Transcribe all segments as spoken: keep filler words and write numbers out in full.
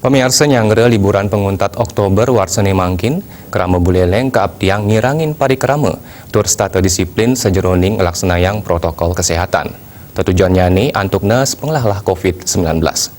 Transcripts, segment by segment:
Pamiarsa, nyanggra liburan panguntat Oktober warsane mangkin, krama Buleleng kaaptiang ngirangin parikrama, tur setata disiplin sajeroning nglaksanayang protokol kesehatan. Tetujonnyane antuk nes penglahlah covid sembilan belas.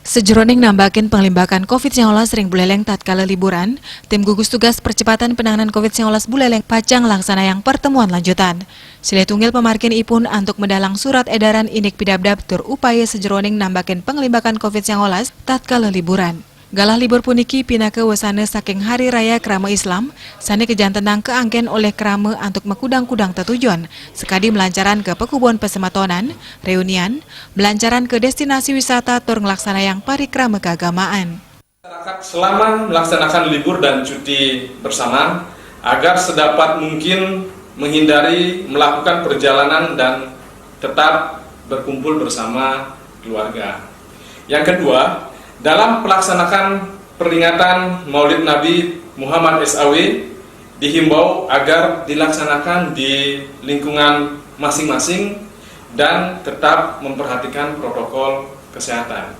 Sajeroning nambakin panglimbakan covid sembilan belas ring Buleleng tatkala liburan, tim gugus tugas percepatan penanganan covid sembilan belas Buleleng pacang nglaksanayang pertemuan lanjutan. Silih tunggil pamargin ipun antuk medalang surat edaran indik pidabdab tur upaya sajeroning nambakin panglimbakan covid sembilan belas tatkala liburan. Galah libur puniki pinaka wesana saking Hari Raya Krama Islam, sane kajantenang kaanggen olih krama antuk makudang-kudang tetujon, sakadi malancaran ka pakubon pasemetonan, reunian, malancaran ka destinasi wisata tur nglaksanayang parikrama keagamaan. Masyarakat selama melaksanakan libur dan cuti bersama agar sedapat mungkin menghindari melakukan perjalanan dan tetap berkumpul bersama keluarga. Yang kedua, dalam pelaksanaan peringatan Maulid Nabi Muhammad S A W, dihimbau agar dilaksanakan di lingkungan masing-masing dan tetap memperhatikan protokol kesehatan.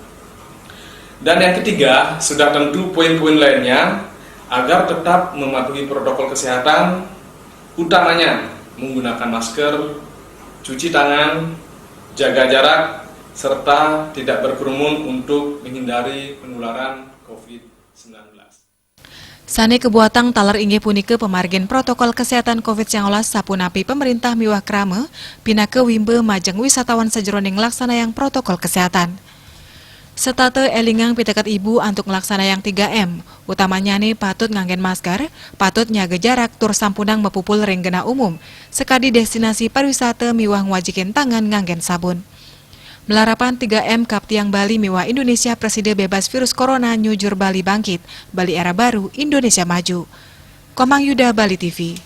Dan yang ketiga, sudah tentu poin-poin lainnya, agar tetap mematuhi protokol kesehatan, utamanya menggunakan masker, cuci tangan, jaga jarak, serta tidak berkerumun untuk menghindari penularan covid sembilan belas. Sane kabuatang taler inggih punika pamargin protokol kesehatan covid sembilan belas sapunapi pamarintah miwah krama, pinaka wimba majeng wisatawan sajeroning nglaksanayang protokol kesehatan. Setata elingang piteket ibu antuk nglaksanayang tiga M, utamanyane patut nganggen masker, patut nyaga jarak tur sampunang mapupul ring genah umum, sakadi destinasi pariwisata miwah ngwajikin tangan nganggen sabun. Malarapan tiga M kaaptiang Bali miwah Indonesia prasida bebas virus corona, nyujur Bali bangkit, Bali era baru, Indonesia maju. Komang Yuda, Bali T V.